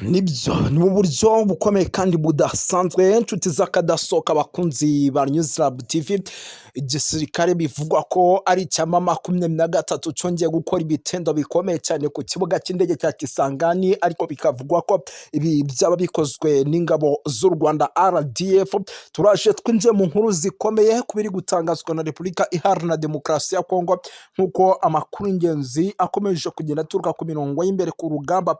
Nibyo, ni mu buryo bukomeye kandi budasanzwe. Inshuti z'akadasohoka, abakunzi ba News Lab TV, igisirikare bivugwa ko ari icya M23 cyongeye gukora ibitendo bikomeye cyane ku kibuga cy'indege cya Kisangani, ariko bikavugwa ko ibi byaba bikozwe n'ingabo z'u Rwanda RDF. Turaje twinjiye mu nkuru zikomeye ku biri gutangazwa na Repubulika Iharanira Demokarasi ya Kongo, nk'uko amakuru y'ingenzi akomeje kugenda aturuka ku mirongo y'imbere ku rugamba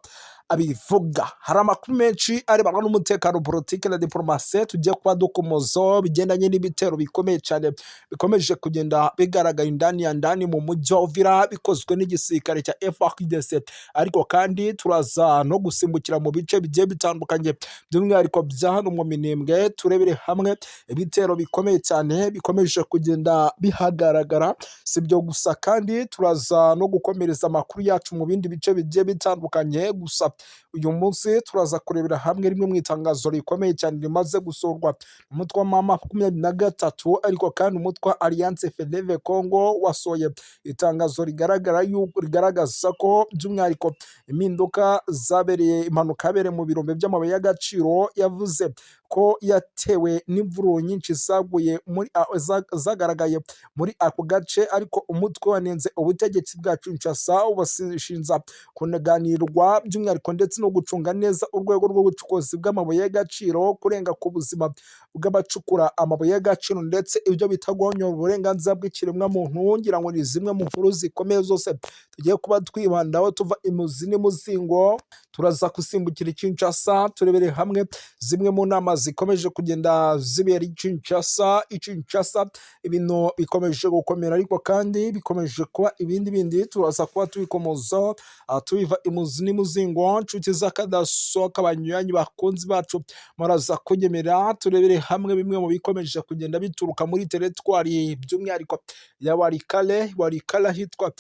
abivuga. Hari amakuru menshi arebana n'umutekano, politiki na diplomasi tugiye kuba dukomozaho, bigendanye n'ibitero bikomeye cyane bikomeje kugenda bigaragara indani ya ndani mu mujyi wa Uvira, bikozwe n'igisirikare cya FARDC. Ariko kandi turaza no gusimbukira mu bice bigiye bitandukanye, by'umwihariko bya hano mu Minembwe, turebere hamwe ibitero bikomeye cyane bikomeje kugenda bihagaragara. Si ibyo gusa kandi, turaza no gukomereza amakuru yacu mu bindi bice bigiye bitandukanye. Gusa uyu munsi turaza kurebera hamwe rimwe mu itangazo rikomeye cyane rimaze gusohorwa umutwe wa M23. Ariko kandi umutwe wa Alliance Fleuve Congo wasohoye itangazo rigaragara yuko rigaragaza ko by'umwihariko impinduka zabereye, impanuka yabereye mu birombe by'amabuye y'agaciro, yavuze ko yatewe n'imvururu nyinshi zaguye muri zagaragaye muri ako gace. Ariko umutwe wanenze ubutegetsi bwa Kinshasa, ubashinja kunaganirwa by'umwihariko ndetse no gucunga neza urwego rw'ubucukuzi bw'amabuye y'agaciro, kurenga ku buzima bw'abacukura amabuye y'agaciro, ndetse ibyo bita guhonyora uburenganzira bw'ikiremwamuntu. Ngira ngo ni zimwe mu nkuru zikomeye zose tugiye kuba twibandaho tuva imuzi n'imuzingo. Turaza gusimbukira i Kinshasa, turebere hamwe zimwe mu nama zikomeje kugenda zibera i Kinshasa. I Kinshasa ibintu bikomeje gukomera, ariko kandi bikomeje kuba ibindi bindi. Turaza kuba tubikomozaho tubiva imuzi n'imuzingo. Nshuti z'akadasohoka, banywanyi, bakunzi bacu, muraza kunyemera turebere hamwe bimwe mu bikomeje kugenda bituruka muri teritwari by'umwihariko ya Walikale. Walikale ahitwa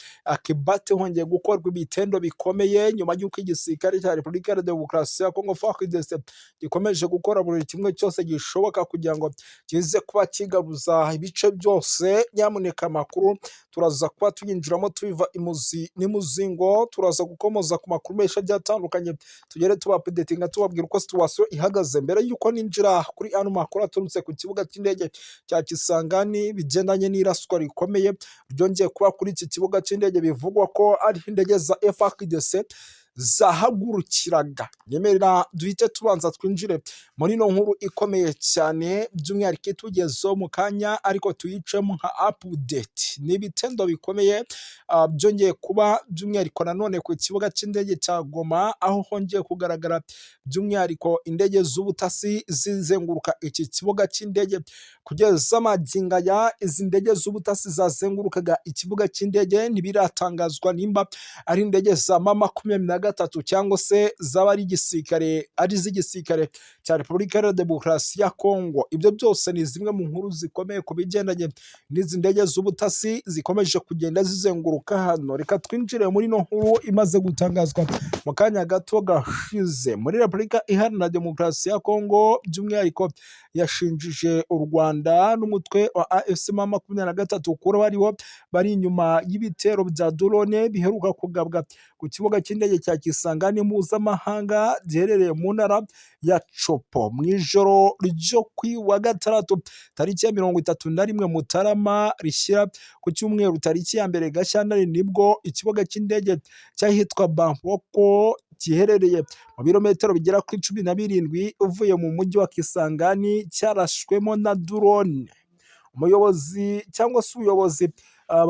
Kibati hongeye gukorwa ibitendo bikomeye nyuma y'uko igisirikare cya Repubulika ya Demokarasi ya Kongo FARDC gikomeje gukora buri kimwe cyose gishoboka kugira ngo kize kuba kigaruza ibice byose. Nyamuneka amakuru turaza kuba tuyinjiramo tubiva imuzi n'imuzingo. Turaza gukomoza ku makuru menshi agiye atandukanye, tugere tubaupdatinga, tubabwira uko situation ihagaze. Mbere y'uko ninjira kuri ano makuru aturutse ku kibuga cy'indege cya Kisangani, bigendanye n'iraswa rikomeye ryongeye kuba kuri iki kibuga cy'indege, bivugwa ko ari indege za FARDC zahagurukiraga, nyemerera duhite tubanza twinjire muri ino nkuru ikomeye cyane, by'umwihariko itugezeho mu kanya, ariko tuyicemo nka update. Ni ibitendo bikomeye byongeye kuba by'umwihariko nanone ku kibuga cy'indege cya Goma, aho hongeye kugaragara by'umwihariko indege z'ubutasi zizenguruka iki kibuga cy'indege. Kugeza magingo aya, izi ndege z'ubutasi zazengurukaga ikibuga cy'indege ntibiratangazwa nimba ari indege za M23 cyangwa se zaba ari igisirikare, ari iz'igisirikare cya Repubulika Iharanira Demokarasi ya Kongo. Ibyo byose ni zimwe mu nkuru zikomeye ku bigendanye n'izi ndege z'ubutasi zikomeje kugenda zizenguruka hano. Reka twinjire muri ino nkuru imaze gutangazwa mu kanya gato gashize. Muri Repubulika Iharanira Demokarasi ya Kongo by'umwihariko yashinjije u Rwanda n'umutwe wa AFC M23 kuba bariho bari inyuma y'ibitero bya drone biheruka kugabwa ku kibuga cy'indege cya Kisangani mpuzamahanga giherereye mu ntara ya Tshopo mu ijoro ryo ku wa gatandatu tariki ya 31 Mutarama rishyira ku cyumweru tariki ya 1 Gashyantare, nibwo ikibuga cy'indege cy'ahitwa Bangoko giherereye mu birometero bigera kuri 17 uvuye mu mujyi wa Kisangani cyarashwemo na drone. Umuyobozi cyangwa se ubuyobozi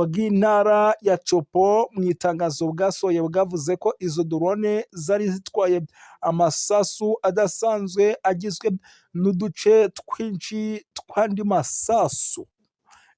bw'intara ya Tshopo mu itangazo bwasohoye bwavuze ko izo drone zari zitwaye amasasu adasanzwe agizwe n'uduce twinshi tw'andi masasu.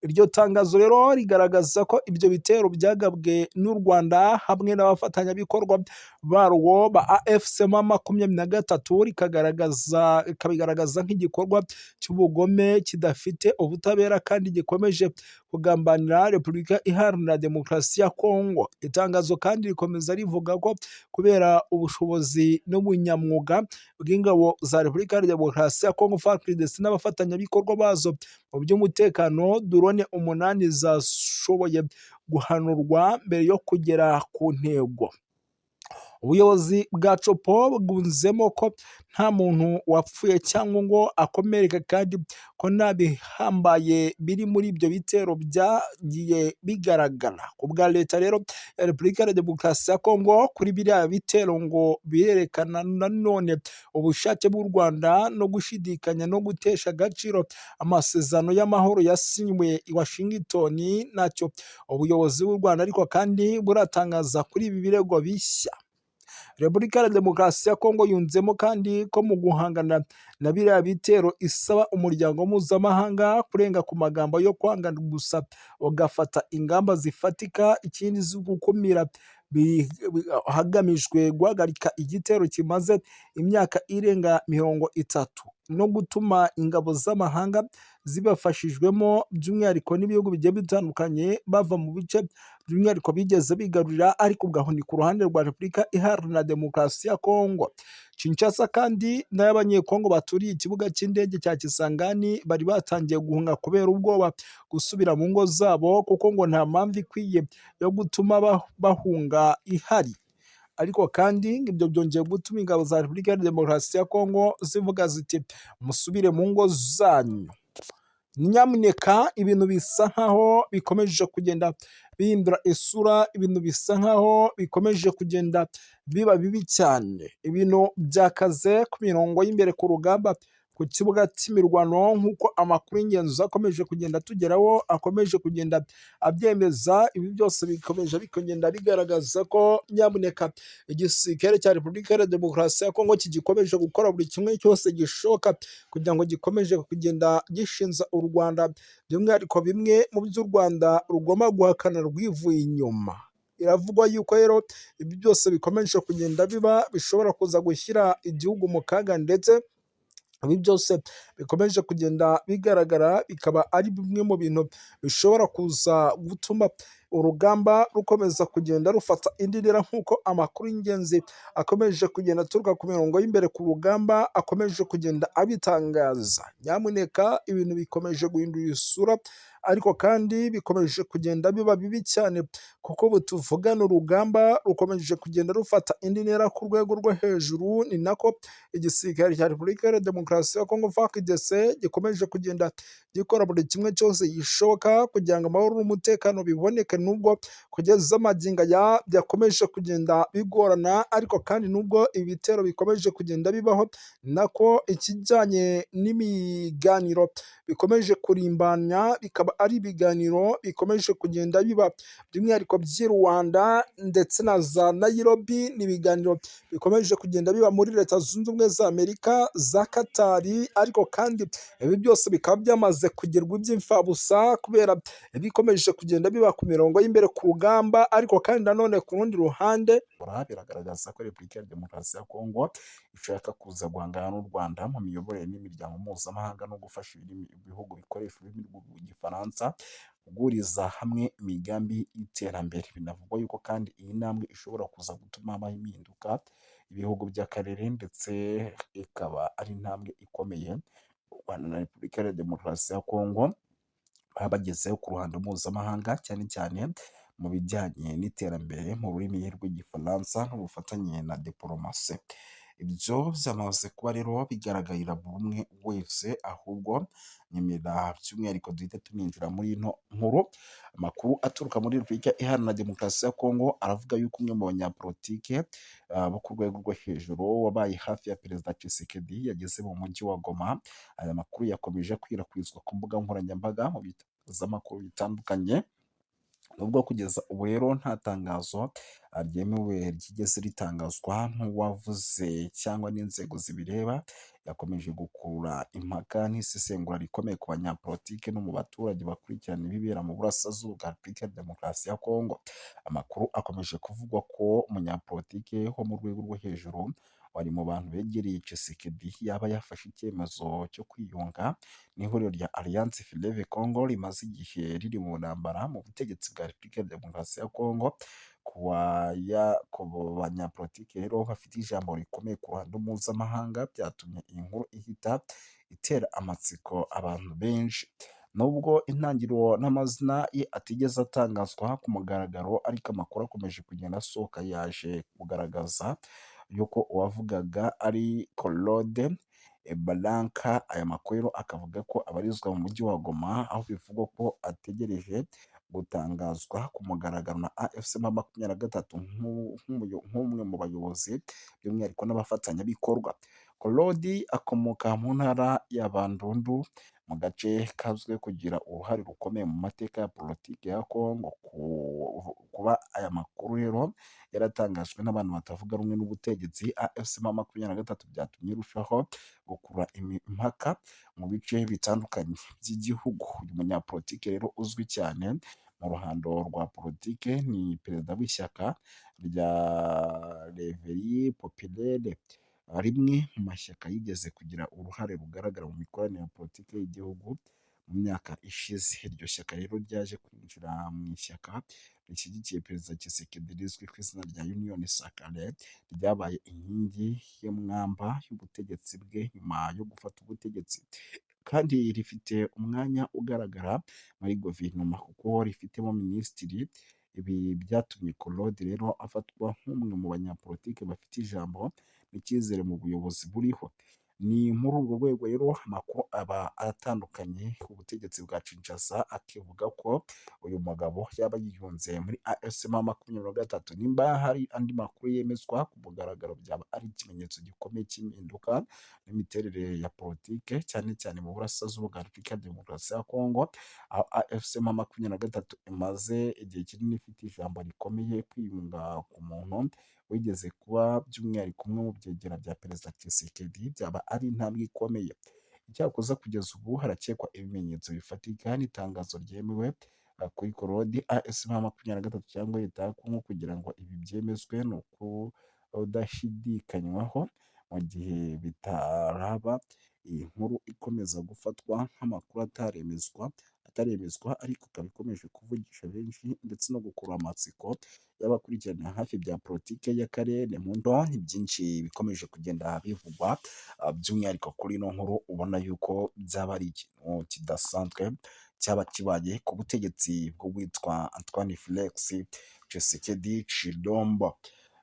Iryo tangazo rero rigaragaza ko ibyo bitero byagabwe n'u Rwanda hamwe n'abafatanyabikorwa barwo ba AFC M23, rikagaragaza rikabigaragaza nk'igikorwa cy'ubugome kidafite ubutabera kandi gikomeje kugambanira Repubulika Iharanira Demokarasi ya Kongo. Itangazo kandi rikomeza rivuga ko kubera ubushobozi n'ubunyamwuga bw'ingabo za Repubulika Iharanira Demokarasi ya Kongo FARDC n'abafatanyabikorwa bazo mu by'umutekano, drone 8 zashoboye guhanurwa mbere yo kugera ku ntego. Ubuyobozi bwa Tshopo bwunzemo ko nta muntu wapfuye cyangwa ngo akomereke, kandi ko nta bihambaye biri muri ibyo bitero byagiye bigaragara. Ku bwa leta rero ya Repubulika ya Demokarasi ya Kongo, kuri biriya bitero ngo birerekana nanone ubushake bw'u Rwanda no gushidikanya no gutesha agaciro amasezerano y'amahoro yasinywe i Washington. Ntacyo ubuyobozi bw'u Rwanda ariko kandi buratangaza kuri ibi birego bishya. Repubulika ya Demokarasi ya Kongo yunzemo kandi ko mu guhangana na biriya bitero isaba umuryango mpuzamahanga kurenga ku magambo yo kwangana gusa, ugafata ingamba zifatika ikindi zo gukumira hagamijwe guhagarika igitero kimaze imyaka irenga 30 no gutuma ingabo z'amahanga zibafashijwemo by'umwihariko n'ibihugu bigiye bitandukanye bava mu bice by'umwihariko bigeze bigarurira, ariko ugahunika uruhande rwa Repubulika Iharanira Demokarasi ya Kongo. Kinshasa kandi n'abanyekongo baturiye ikibuga cy'indege cya Kisangani bari batangiye guhunga kubera ubwoba gusubira mu ngo zabo, kuko ngo nta mpamvu ikwiye yo gutuma bahunga ihari. Ariko kandi ibyo byongeye gutuma ingabo za Repubulika ya Demokarasi ya Kongo zivuga ziti musubire mu ngo zanyu. Nyamuneka, ibintu bisa nkaho bikomeje kugenda bihindura isura, ibintu bisa nkaho bikomeje kugenda biba bibi cyane. Ibintu byakaze ku mirongo y'imbere ku rugamba, ku kibuga cy'imirwano, nk'uko amakuru y'ingenzi akomeje kugenda atugeraho akomeje kugenda abyemeza. Ibi byose bikomeje bikagenda bigaragaza ko nyamuneka igisirikare cya Repubulika ya Demokarasi ya Kongo kigikomeje gukora buri kimwe cyose gishoboka kugira ngo gikomeje kugenda gishinja u Rwanda, by'umwihariko bimwe mu byo u Rwanda rugomba guhakana rwivuye inyuma. Biravugwa yuko rero ibi byose bikomeje kugenda biba bishobora kuza gushyira igihugu mu kaga, ndetse ibi byose bikomeje kugenda bigaragara bikaba ari bimwe mu bintu bishobora kuza gutuma urugamba rukomeza kugenda rufata indi ntera, nk'uko amakuru y'ingenzi akomeje kugenda aturuka ku mirongo y'imbere ku rugamba akomeje kugenda abitangaza. Nyamuneka, ibintu bikomeje guhindura isura, ariko kandi bikomeje kugenda biba bibi cyane, kuko ubu tuvugana urugamba rukomeje kugenda rufata indi ntera ku rwego rwo hejuru. Ni nako igisirikare cya Repubulika ya Demokarasi ya Kongo FARDC gikomeje kugenda gikora buri kimwe cyose gishoboka kugira ngo amahoro n'umutekano biboneke, nubwo kugeza magingo aya byakomeje kugenda bigorana. Ariko kandi nubwo ibitero bikomeje kugenda bibaho, nako ikijyanye n'ibiganiro bikomeje kurimbanya, bikaba ari ibiganiro bikomeje kugenda biba by'umwihariko by'i Rwanda ndetse na za Nairobi. Ni ibiganiro bikomeje kugenda biba muri Leta Zunze Ubumwe za Amerika, za Katari, ariko kandi ibi byose bikaba byamaze kugerwa iby'imfabusa kubera ibikomeje kugenda biba ku mirongo y'imbere ku rugamba. Ariko kandi nanone ku rundi ruhande biragaragaza ko Repubulika ya Demokarasi ya Kongo ishaka kuza guhangana n'u Rwanda mu miyoborere n'imiryango mpuzamahanga no gufasha ibihugu bikoresha ururimi rw'Igifaransa guhuriza hamwe imigambi y'iterambere. Binavugwa yuko kandi iyi ntambwe ishobora kuza gutuma habaho impinduka ibihugu by'akarere, ndetse ikaba ari intambwe ikomeye u Rwanda na Repubulika ya Demokarasi ya Kongo baba bagezeho ku ruhando mpuzamahanga, cyane cyane mu bijyanye n'iterambere mu rurimi rw'Igifaransa n'ubufatanye na diporomasi. Ibyo byamaze kuba rero bigaragarira buri umwe wese. Ahubwo nyemera by'umwihariko duhita tuninjira muri ino nkuru. Amakuru aturuka muri Repubulika Iharanira Demokarasi ya Kongo aravuga yuko umwe mu banyapolitike bo ku rwego rwo hejuru wabaye hafi ya Perezida Tshisekedi yageze mu mujyi wa Goma. Aya makuru yakomeje akwirakwizwa ku mbuga nkoranyambaga, mu bitangazamakuru bitandukanye, nubwo kugeza ubu rero nta tangazo ryemewe ryigeze ritangazwa n'uwavuze cyangwa n'inzego zibireba. Yakomeje gukurura impaka n'isesengura rikomeye ku banyapolitike no mu baturage bakurikirana ibibera mu burasirazuba bwa Repubulika ya Demokarasi ya Kongo. Amakuru akomeje kuvugwa ko umunyapolitike wo mu rwego rwo hejuru wari mu bantu begereye Tshisekedi yaba yafashe icyemezo cyo kwiyunga n'ihuriro rya Alliance Fleuve Congo rimaze igihe riri mu ntambara mu butegetsi bwa Repubulika ya Demokarasi ya Kongo. Ku banyapolitike rero bafite ijambo rikomeye ku ruhando mpuzamahanga, byatumye iyi nkuru ihita itera amatsiko abantu benshi. Nubwo intangiriro n'amazina ye atigeze atangazwa ku mugaragaro, ariko amakuru akomeje kugenda asohoka yaje kugaragaza yuko uwavugaga ari Claude Baranka. Aya makuru akavuga ko abarizwa mu mujyi wa Goma, aho bivugwa ko ategereje gutangazwa ku mugaragaro na AFC M23 nk'umwe mu bayobozi, by'umwihariko n'abafatanyabikorwa. Claude akomoka mu ntara ya Bandundu, mu gace kazwiho kugira uruhare rukomeye mu mateka ya politiki ya Congo. Kuba aya makuru rero yaratangajwe n'abantu batavuga rumwe n'ubutegetsi AFC M23 byatumye irushaho gukurura impaka mu bice bitandukanye by'igihugu. Uyu munyapolitiki rero uzwi cyane mu ruhando rwa politike ni perezida w'ishyaka rya Réveil Populaire, rimwe mu mashyaka yigeze kugira uruhare rugaragara mu mikoranire ya politiki y'igihugu mu myaka ishize. Iryo shyaka rero ryaje kwinjira mu ishyaka rishyigikiye Perezida Tshisekedi rizwi ku izina rya Union Sacrée, ryabaye inkingi y'umwamba y'ubutegetsi bwe nyuma yo gufata ubutegetsi, kandi rifite umwanya ugaragara muri guverinoma kuko rifitemo minisitiri. Ibi byatumye Claude rero afatwa nk'umwe mu banyapolitiki bafite ijambo n'icyizere mu buyobozi buriho. Ni muri urwo rwego rero amakuru aba atandukanye ku butegetsi bwa Kinshasa akivuga ko uyu mugabo yaba yiyunze muri AFC M23. Nimba hari andi makuru yemezwa ku mugaragaro, byaba ari ikimenyetso gikomeye cy'impinduka n'imiterere ya politike, cyane cyane mu burasirazuba bwa Repubulika ya Demokarasi ya Kongo, aho AFC M23 imaze igihe kinini ifite ijambo rikomeye. Kwiyunga ku muntu wigeze kuba by'umwihariko umwe mu byegera bya Perezida Tshisekedi byaba ari intambwe ikomeye. Icyakoze kugeza ubu harakekwa ibimenyetso bifatika n'itangazo ryemewe kuri Claude, AFC M23 cyangwa leta ya Kongo kugira ngo ibi byemezwe ni ukudashidikanywaho. Mu gihe bitaraba, iyi nkuru ikomeza gufatwa nk'amakuru ataremezwa, ariko ikaba ikomeje kuvugisha benshi ndetse no gukurura amatsiko y'abakurikiranira hafi bya politiki y'akarere. Mu ni byinshi bikomeje kugenda bivugwa, by'umwihariko kuri ino nkuru ubona yuko byaba ari ikintu kidasanzwe cyaba kibaye ku butegetsi bw'uwitwa Antoine Felix Tshisekedi Tshilombo.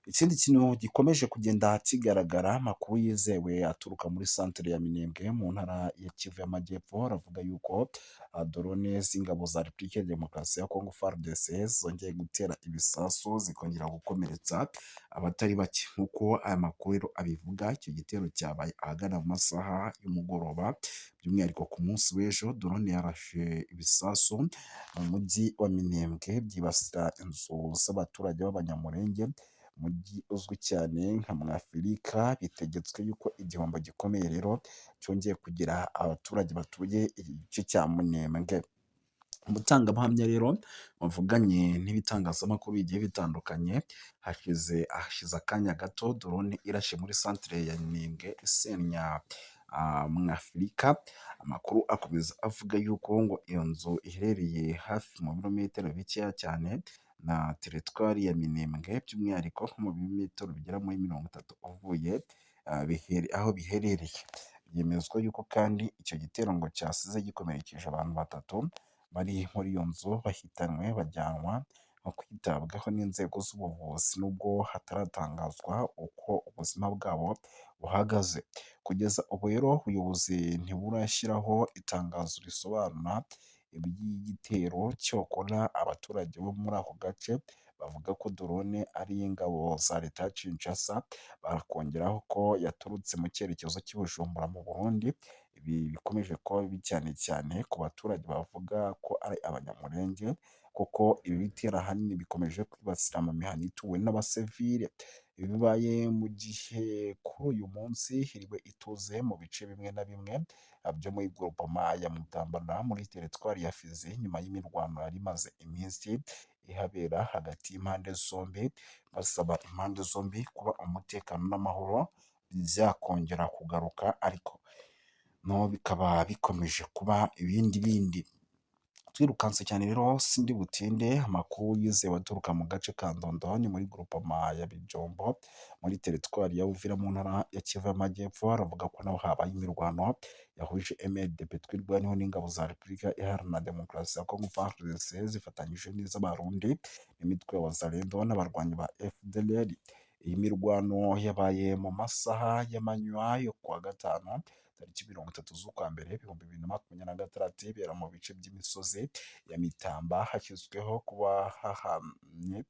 Ikindi kintu gikomeje kugenda kigaragara, amakuru yizewe aturuka muri santere ya Minembwe mu ntara ya Kivu y'Amajyepfo aravuga yuko drone z'ingabo za Repubulika ya Demokarasi ya Kongo FARDC zongeye gutera ibisasu, zikongera gukomeretsa abatari bake. Nk'uko aya makuru abivuga, icyo gitero cyabaye ahagana mu masaha y'umugoroba, by'umwihariko ku munsi w'ejo. Drone yarashe ibisasu mu mujyi wa Minembwe, byibasira inzu z'abaturage b'Abanyamulenge, umujyi uzwi cyane nka Mwafurika. Bitegetswe yuko igihombo gikomeye rero cyongeye kugira abaturage batuye igice cya Minembwe. Umutangabuhamya rero wavuganye n'ibitangazamakuru bigiye bitandukanye, hashize akanya gato drone irashe muri santere ya Minembwe isenya Mwafurika. Amakuru akomeza avuga yuko ngo iyo nzu iherereye hafi mu birometero bikeya cyane na teritwari ya Minembwe, by'umwihariko nko mu birometero bigera muri 30 uvuye aho biherereye. Byemezwa yuko kandi icyo gitero ngo cyasize gikomerekeje abantu batatu bari muri iyo nzu, bahitanwe bajyanwa mu kwitabwaho n'inzego z'ubuvuzi, nubwo hataratangazwa uko ubuzima bwabo buhagaze. Kugeza ubu rero ubuyobozi ntiburashyiraho itangazo risobanura iby'igitero, cyokora abaturage bo muri ako gace bavuga ko drone ari iy'ingabo za leta ya Kinshasa, bakongeraho ko yaturutse mu cyerekezo cy'i Bujumbura mu Burundi. Ibi bikomeje kuba bibi cyane cyane ku baturage bavuga ko ari Abanyamulenge, kuko ibi bitero ahanini bikomeje kwibasira mu mihana ituwe n'abasivile. Ibi bibaye mu gihe kuri uyu munsi hiriwe ituze mu bice bimwe na bimwe byo muri groupement ya Mutambara muri teritwari ya Fizi, nyuma y'imirwano yari imaze iminsi ihabera hagati y'impande zombi, basaba impande zombi kuba umutekano n'amahoro byakongera kugaruka, ariko no bikaba bikomeje kuba ibindi bindi. Twirukanse cyane rero sindi butinde, amakuru yizewe aturuka mu gace ka Ndondo ni muri groupement ya Bijombo muri teritwari ya Uvira mu ntara ya Kivu y'Amajyepfo, aravuga ko naho habaye imirwano yahuje MRDP Twirwaneho n'ingabo za Repubulika Iharanira Demokarasi ya Kongo FARDC zifatanyije n'iz'Abarundi n'imitwe ya Wazalendo n'abarwanyi ba FDLR. Iyi mirwano yabaye mu masaha y'amanywa yo kuwa gatanu tariki 30 z'ukwa mbere 2026, ibera mu bice by'imisozi ya Mitamba hashyizweho kuba hahamye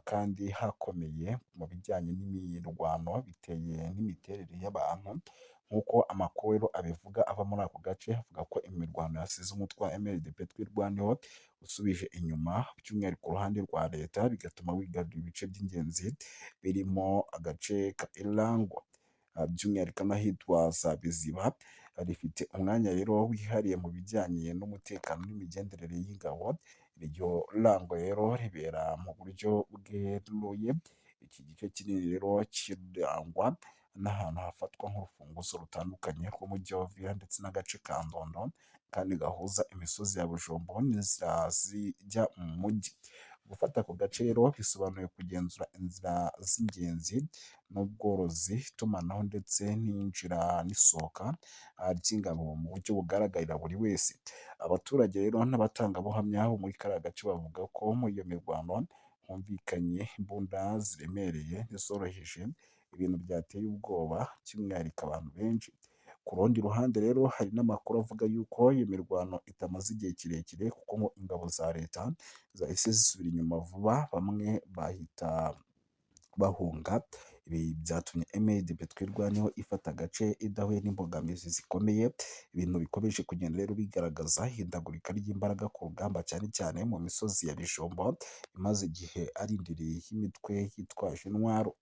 kandi hakomeye mu bijyanye n'imirwano biteye n'imiterere y'abantu. Nk'uko amakuru rero abivuga ava muri ako gace, avuga ko imirwano yasize umutwe wa MRDP Twirwaneho usubije inyuma by'umwihariko uruhande rwa leta, bigatuma wigarurira ibice by'ingenzi birimo agace ka Irangwa, by'umwihariko n'ahitwa za Biziba. Rifite umwanya rero wihariye mu bijyanye n'umutekano n'imigenderere y'ingabo. Iryo rango rero ribera mu buryo bweruye. Iki gice kinini rero kirangwa n'ahantu hafatwa nk'urufunguzo rutandukanye rw'umujyi wa Uvira ndetse n'agace ka Ndondo, kandi gahuza imisozi ya Bujumbo n'inzira zijya mu mujyi. Gufata ako gace rero bisobanuye kugenzura inzira z'ingenzi n'ubworozi, itumanaho ndetse n'iyinjira n'isohoka ry'ingabo mu buryo bugaragarira buri wese. Abaturage rero n'abatangabuhamya bo muri kariya gace bavuga ko muri iyo mirwano humvikanye imbunda ziremereye n'izoroheje, ibintu byateye ubwoba by'umwihariko abantu benshi. Ku rundi ruhande rero hari n'amakuru avuga yuko iyo mirwano itamaze igihe kirekire, kuko ngo ingabo za leta zahise zisubira inyuma vuba, bamwe bahita bahunga. Ibi byatumye MRDP Twirwaneho ifata agace idahuye n'imbogamizi zikomeye, ibintu bikomeje kugenda rero bigaragaza ihindagurika ry'imbaraga ku rugamba, cyane cyane mu misozi ya Bijombo imaze igihe ari indiri y'imitwe yitwaje intwaro.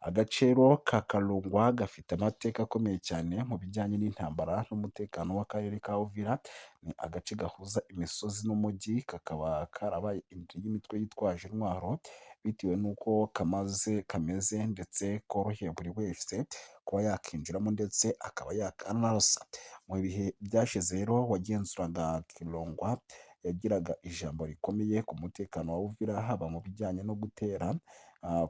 Agace rero ka Karungwa gafite amateka akomeye cyane mu bijyanye n'intambara n'umutekano w'akarere ka Uvira. Ni agace gahuza imisozi n'umujyi, kakaba karabaye indiri y'imitwe yitwaje intwaro bitewe n'uko kamaze kameze ndetse koroheye buri wese kuba yakinjiramo ndetse akaba yakanarasa. Mu bihe byashize rero wagenzuraga Kirongwa yagiraga ijambo rikomeye ku mutekano wa Uvira, haba mu bijyanye no gutera,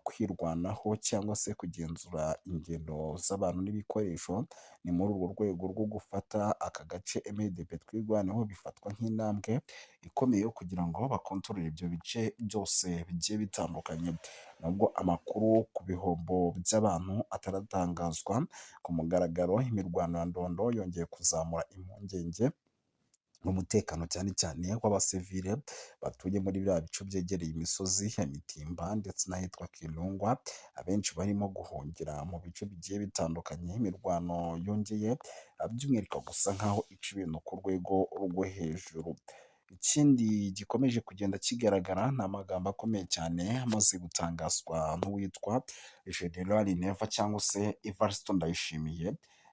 kwirwanaho cyangwa se kugenzura ingendo z'abantu n'ibikoresho. Ni muri urwo rwego rwo gufata aka gace MRDP Twirwaneho bifatwa nk'intambwe ikomeye yo kugira ngo bakontorore ibyo bice byose bigiye bitandukanye. Nubwo amakuru ku bihombo by'abantu ataratangazwa ku mugaragaro, imirwano ya Ndondo yongeye kuzamura impungenge n'umutekano cyane cyane w'abasivile batuye muri biriya bice byegereye imisozi ya Mitimba ndetse n'ahitwa Kirungwa. Abenshi barimo guhungira mu bice bigiye bitandukanye. Imirwano yongeye by'umwihariko gusa nkaho ica ibintu ku rwego rwo hejuru. Ikindi gikomeje kugenda kigaragara ni amagambo akomeye cyane amaze gutangazwa n'uwitwa General Neva cyangwa se Evariste Ndayishimiye.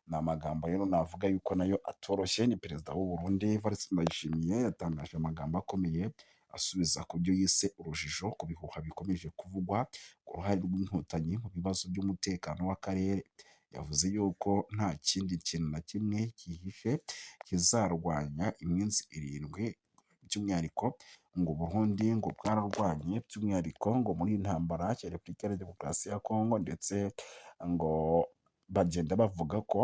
Ni amagambo rero navuga yuko nayo atoroshye. Ni perezida w'u Burundi Evariste Ndayishimiye, yatangaje amagambo akomeye asubiza ku byo yise urujijo ku bihuha bikomeje kuvugwa ku ruhare rw'Inkotanyi mu bibazo by'umutekano w'akarere. Yavuze yuko nta kindi kintu na kimwe cyihishe kizarwanya iminsi 7, by'umwihariko ngo Burundi ngo bwararwanye, by'umwihariko ngo muri iyi ntambara ya Repubulika ya Demokarasi ya Kongo, ndetse ngo bagenda bavuga ko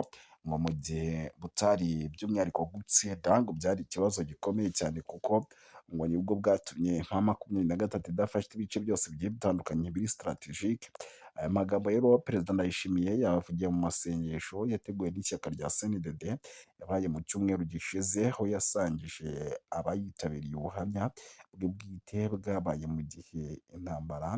ngo mu gihe butari by'umwihariko gutsinda ngo byari ikibazo gikomeye cyane, kuko ngo nibwo bwatumye M23 idafashe ibice byose bigiye bitandukanye biri stratégique. Aya magambo rero Perezida Ndayishimiye yavugiye mu masengesho yateguwe n'ishyaka rya CNDD yabaye mu cyumweru gishize, aho yasangije abayitabiriye ubuhamya bwe bwite bwabaye mu gihe intambara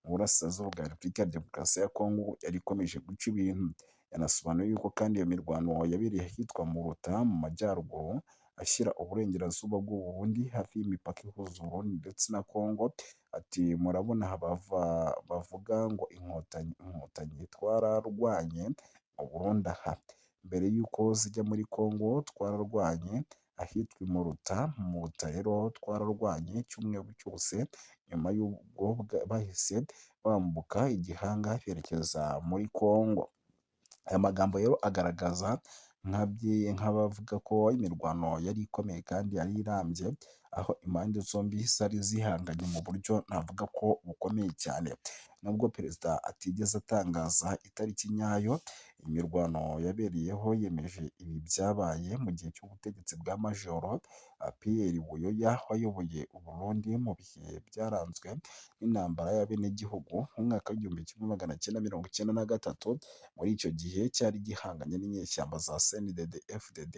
mu burasirazuba bwa Repubulika ya Demokarasi ya Kongo yari ikomeje guca ibintu. Yanasobanuye yuko kandi iyo mirwano yabereye ahitwa Muruta mu majyaruguru ashyira uburengerazuba bw'u Burundi, hafi y'imipaka ihuza Uburundi ndetse na Kongo. Ati murabona bavuga ngo Inkotanyi Inkotanyi, twararwanye mu Burundi aha mbere y'uko zijya muri Kongo, twararwanye ahitwa i Muruta. Muruta rero twararwanye icyumweru cyose, nyuma y'ubwo bahise bambuka igihanga berekeza muri Kongo. Aya magambo rero agaragaza nk'abavuga ko imirwano yari ikomeye kandi yari irambye, aho impande zombi zari zihanganye mu buryo navuga ko bukomeye cyane. Nubwo perezida atigeze atangaza itariki nyayo imirwano yabereyeho, yemeje ibi byabaye mu gihe cy'ubutegetsi bwa Majoro Pierre Buyoya wayoboye u Burundi mu bihe byaranzwe n'intambara y'abenegihugu mu mwaka w'1993. Muri icyo gihe cyari gihanganye n'inyeshyamba za CNDD FDD.